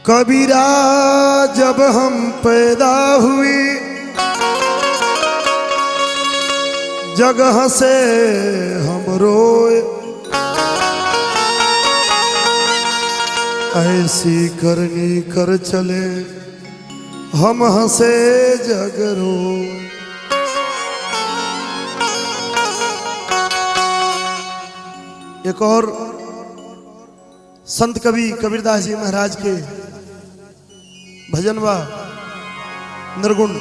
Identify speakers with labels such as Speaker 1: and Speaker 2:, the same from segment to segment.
Speaker 1: कबीरा जब हम पैदा हुए जगह से हम रोए, ऐसी करनी कर चले हम हंसे जग रोए। एक और संत कवि कबीरदास जी महाराज के भजनवा निर्गुण।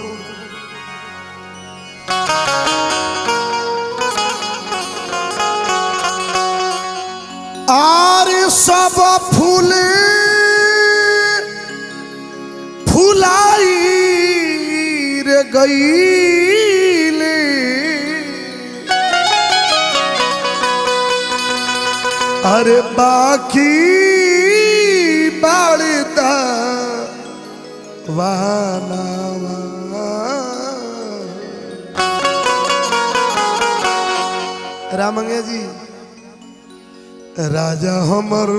Speaker 1: आर सब फूल फुलाई रे गईले, अरे बाकी बाड़ता वानावा। रामंगे जी राजा हमर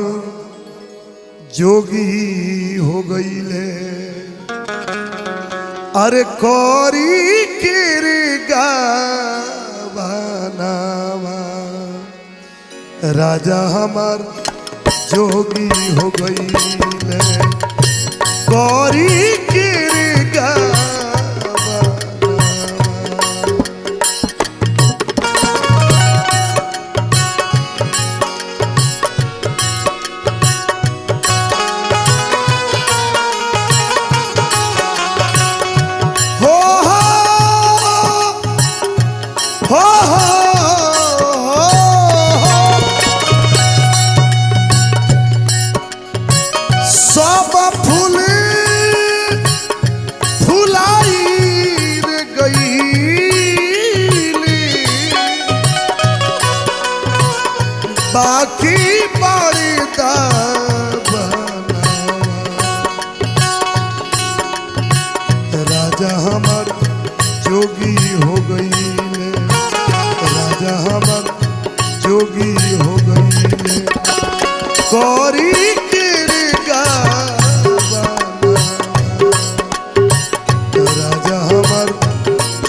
Speaker 1: जोगी हो गईले, अरे कौरी किरगा बनावा। राजा हमर जोगी हो गईले, कौरी किरगा हो हो हो हो। सब फूल फुलाई रे गईली, बाकी बड़दा बनावा। राजा हमर जोगी हो गईले, राजा हमर जोगी हो गईले, कौरी किरगा बनावा। राजा हमर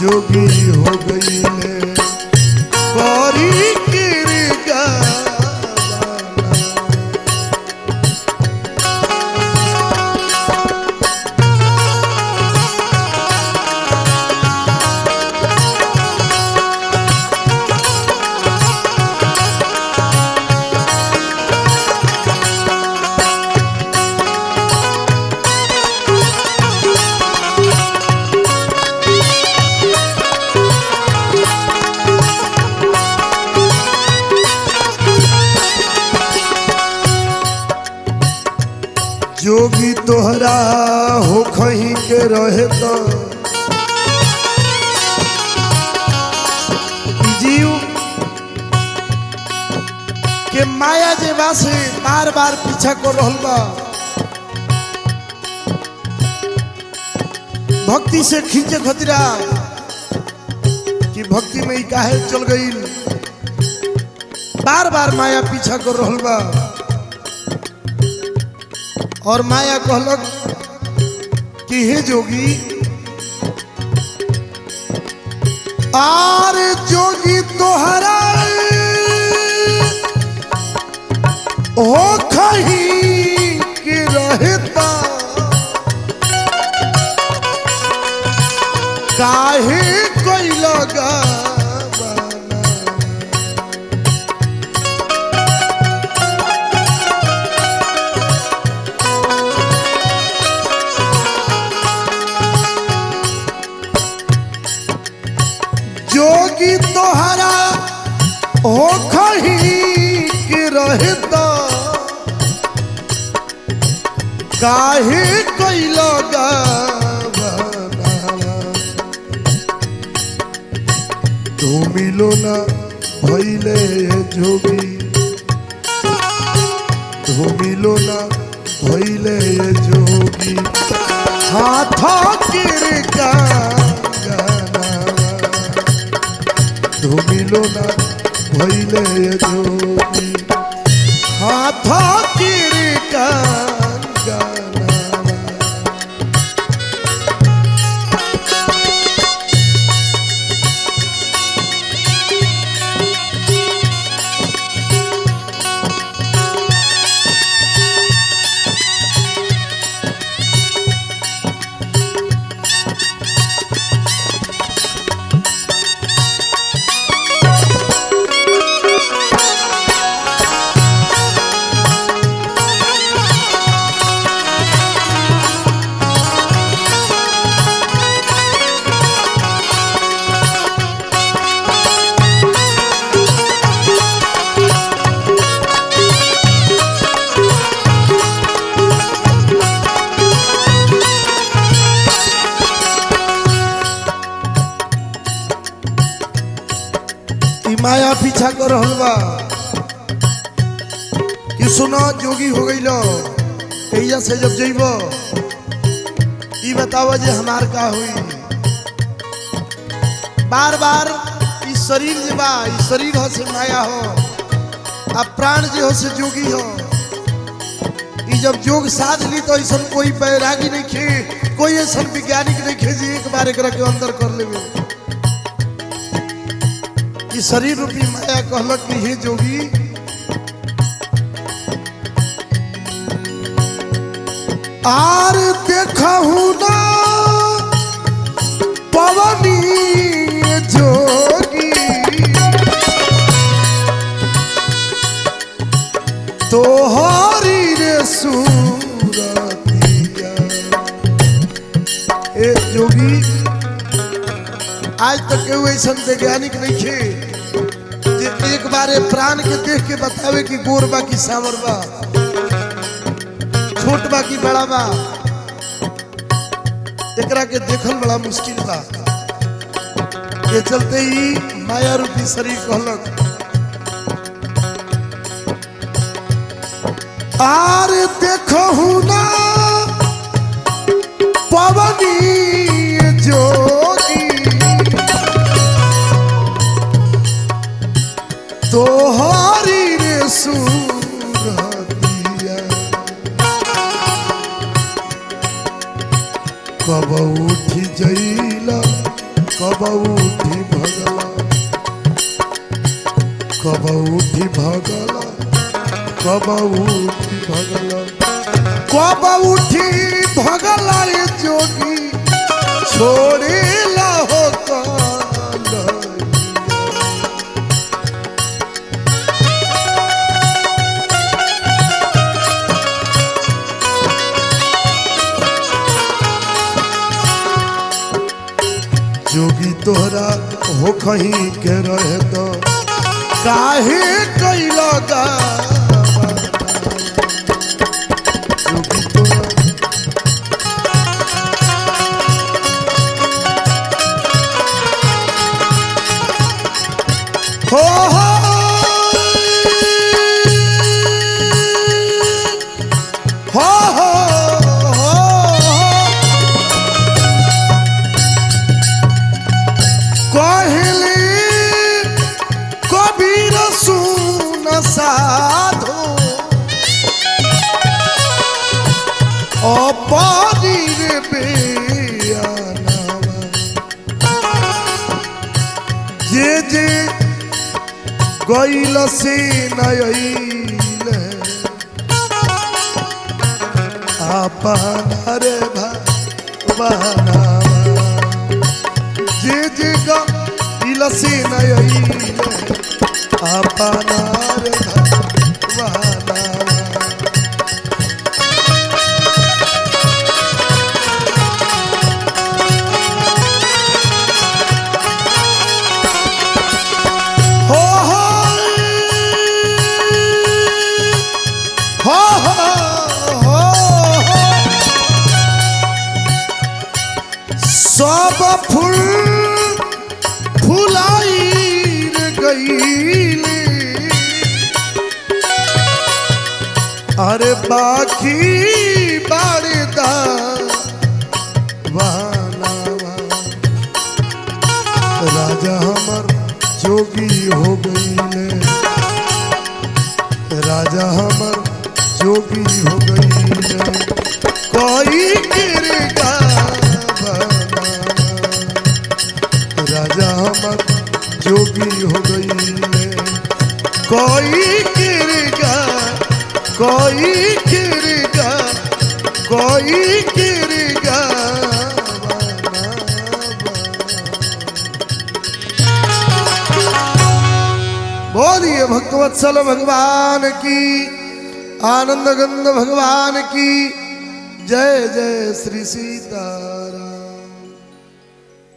Speaker 1: जोगी हो गईले, कौरी किरगा बनावा। जोगी तोहरा हो खही के रहे तो जीव के माया जे से बार बार पीछा कर रहल बा, भक्ति से खींचे खतरा कि भक्ति में ही काहे चल गई, बार बार माया पीछा कर रहल बा। और माया कहलक कि हे जोगी, आर जोगी तोहरा हो खही के रहता, काहे कोई लगा जोगी तोहरा हो खही के रहता, काहे कोई लगा तू मिलो ना भइले जोगी, तू मिलो ना भइले जोगी, हाथ किरका धूमिलो ना भइले जोगी हाथ किर कंगनवा। ई माया पीछा कर रहल बा कि सुनो जोगी हो गईल, एहिजा से जब जइब ई बताव जे हमार का हुई। बार बार ई शरीर जे बा, ई शरीर हो से माया हो, आ प्राण जे हो से जोगी हो। ई जब जोग साध ली तो ऐसा कोई बैरागी नहीं खे, कोई ऐसा वैज्ञानिक नहीं खे जी एक बार एकरा के अंदर कर लेवे। ई शरीर रूपी माया कहलक कि हे जोगी, आर देखहु ना पवनी जोगी, तोहरी रे सूरतिया। ए जोगी, आज तक केहू ऐसा वैज्ञानिक नहीं खे जे एक बार प्राण के देख के बतावे कि गोर बा कि सावर बा, छोट बा कि बड़ा बा। एकरा के देखल बड़ा मुश्किल बा। ये चलते ही माया रूपी शरीर कहलक आर देखहु ना पवनी जोगी, तोहरी रे सूरतिया। कब उठी जइला, कब उठी भगला, कब उठी भगला, कब उठी भगला, कब उठी भगला ये जोगी छोड़ेला हो काला। जोगी तोहरा हो कहीं के रहे तो काहे कैला गावा। जोगी तोहरा हो हो हो हो हो कहली कबीर सुन साधो, अपरीर बेअनवा। जे जे गइल से नइल आपन रे भवनवा। जे जे गइल से नइल आपन रे भवनवा। हो हो हो हो हो हो। सब फूल फुलाई गईले, अरे बाकी बाड़दा वाला। राजा हमर जोगी हो गईले, राजा हमर जोगी हो गईले। कोई गिरगा राजा हमर जोगी हो गईले, कोई गिरगा, कोई गिरगा, कोई गिरगा। बोलिए भक्तवत्सल भगवान की, आनंद गंद भगवान की जय। जय श्री सीताराम।